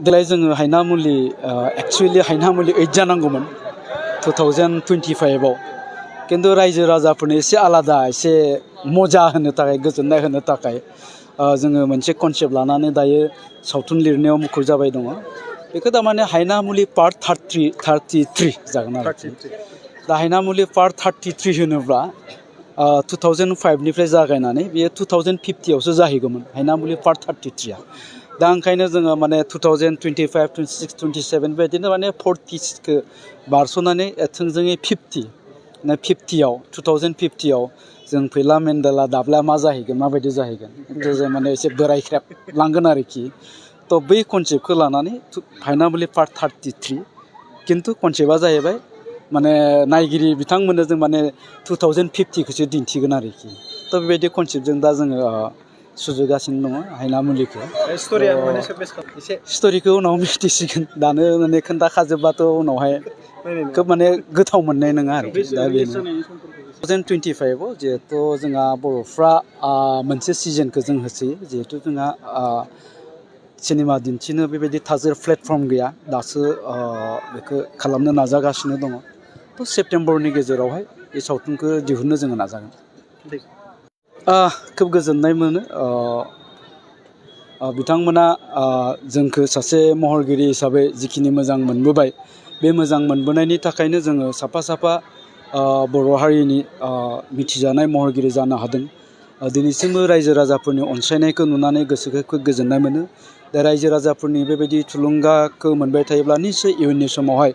देलाय जोङो हायना मुलि एक्चुअली हायना मुलि 8 जानांगौमोन 2025 आव किन्तु रायजो राजाफोरनो एसे आलादा एसे मजा होनो थाखाय गोजोननाय होनो थाखाय जोङो मोनसे कनसेप्ट लानानै दायो सावथुन लिरनायाव मुखुब जाबाय दङ बेखौ थारमाने हायना मुलि पार्ट 33 जागोन आरो दा हायना मुलि पार्ट 33 होनोब्ला 2005 निफ्राय जागायनानै बेयो 2050 आवसो जाहैगौमोन हायना मुलि पार्ट 33 आ दा ओंखायनो जोङो माने 2025 26 27 बेबायदिनो माने 40 खौ बारस'नानै थोंजोङै 50 आव 2050 आव जों फैला मेन्डेला दाब्ला मा जाहैगोन माबायदि जाहैगोन जों माने एसे बोरायख्रेब लांगोन आरोखि थ' बै कनसेप्टखौ लानानै हायना मुलि पार्ट 33 किन्तु कनसेप्टआ जाहैबाय माने नायगिरि बिथांमोननो जों माने 2050 खौसो दिन्थिगोन आरोखि थ' बेबायदि कनसेप्टजों दा जोङो सुजुगासिनो दङ हायना मुलिखौ स्ट'रिखौ उनाव मिथिसिगोन दानो माने खोन्थाखाजोब्बाथ' उनावहाय खोब माने गोथाव मोननाय नङा आरोखि दा बेनो 2025 आव जिहेथु जोंहा बर'फ्रा मोनसे सिजनखौ जों होसोयो जिहेथु जोंहा सिनेमा दिन्थिनो बेबायदि थाजोर प्लेटफर्म गैया दासो बेखौ खालामनो नाजागासिनो दङ थ' सेप्तेम्बरनि गेजेरावहाय बे सावथुनखौ दिहुननो जोङो नाजागोन खोब गोजोननाय मोनो बिथांमोना जोंखौ सासे महरगिरि हिसाबै जिखिनि मोजां मोनबोबाय बे मोजां मोनबोनायनि थाखायनो जोङो साफा साफा बर' हारिनि मिथिजानाय महरगिरि जानो हादों दिनैसिमबो रायजो राजाफोरनि अनसायनायखौ नुनानै गोसोखौ खोब गोजोननाय मोनो दा रायजो राजाफोरनि बेबायदि थुलुंगाखौ मोनबाय थायोब्ला निश्चय इयुननि समावहाय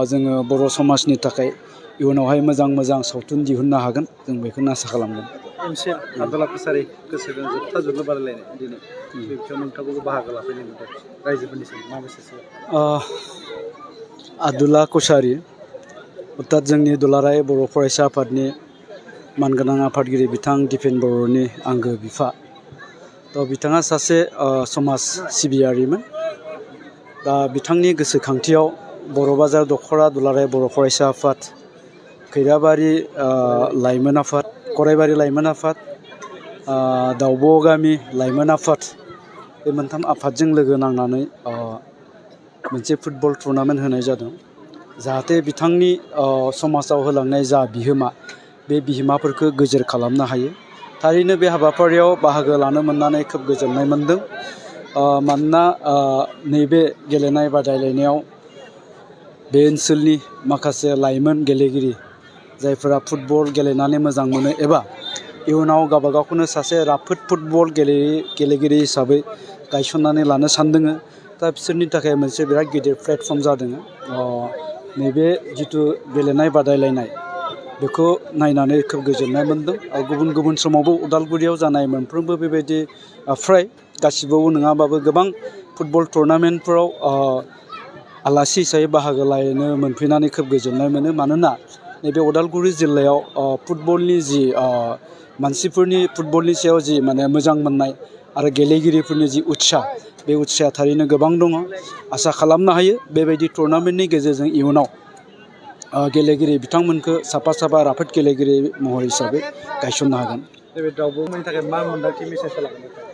जोङो बर' समाजनि थाखाय इयुनावहाय मोजां मोजां सावथुन दिहुननो हागोन जों बेखौनो आसा खालामगोन आदुला कसारी गोसोजों जोबथा जोलुर बादायलायनाय दिनै बेयाव नोंथांखौबो बाहागो लाफैनाय नुदों रायजोफोरनिसिम मा मेसेज आदुला कसारी अर्थात जोंनि दुलाराय बर' फरायसा आफादनि मानगोनां आफादगिरि बिथां दिपेन बर'नि आंगो बिफा थ' बिथाङा सासे समाज सिबियारिमोन दा बिथांनि गोसोखांथियाव बर' बाजार दख'रा दुलाराय बर' फरायसा आफाद खैराबारि लाइमोन आफाद गरायबारि लाइमोन आफाद दाउब' गामि लाइमोन आफाद बे मोनथाम आफादजों लोगो नांनानै मोनसे फुटबल टुर्नामेन्ट होनाय जादों जाहाथे बिथांनि समाजाव होलांनाय जा बिहोमा बे बिहोमाफोरखौ गोजोर खालामनो हायो थारैनो बे हाबाफारियाव बाहागो लानो मोननानै खोब गोजोननाय मोनदों मानोना नैबे गेलेनाय बादायलायनायाव बे ओनसोलनि माखासे लाइमोन गेलेगिरि जायफोरा फुटबल गेलेनानै मोजां मोनो एबा इयुनाव गावबा गावखौनो सासे राफोद फुटबल गेलेगिरि हिसाबै गायसननानै लानो सानदों दा बिसोरनि थाखाय मोनसे बिराद गिदिर प्लेटफर्म जादों नैबे जिथु गेलेनाय बादायलायनाय बेखौ नायनानै खोब गोजोननाय मोनदों गुबुन गुबुन समावबो उदालगुरियाव जानाय मोनफ्रोमबो बेबायदि फ्राय गासिबो नङाबाबो गोबां फुटबल टुर्नामेन्टफोराव आलासि हिसाबै बाहागो लानो मोनफैनानै खोब गोजोननाय मोनो मानोना नैबे उदालगुरि जिल्लायाव फुटबलनि जि मानसिफोरनि फुटबलनि सायाव जि माने मोजां मोननाय आरो गेलेगिरिफोरनि जि उत्साह बे उत्साहआ थारैनो गोबां दङ आसा खालामनो हायो बेबायदि टुर्नामेन्टनि गेजेरजों इयुनाव गेलेगिरि बिथांमोनखौ साफा साफा राफोद गेलेगिरि महर हिसाबै गायसननो हागोन बे दाउब'नि थाखाय मा मोन्दांथि मेसेज होलांगोन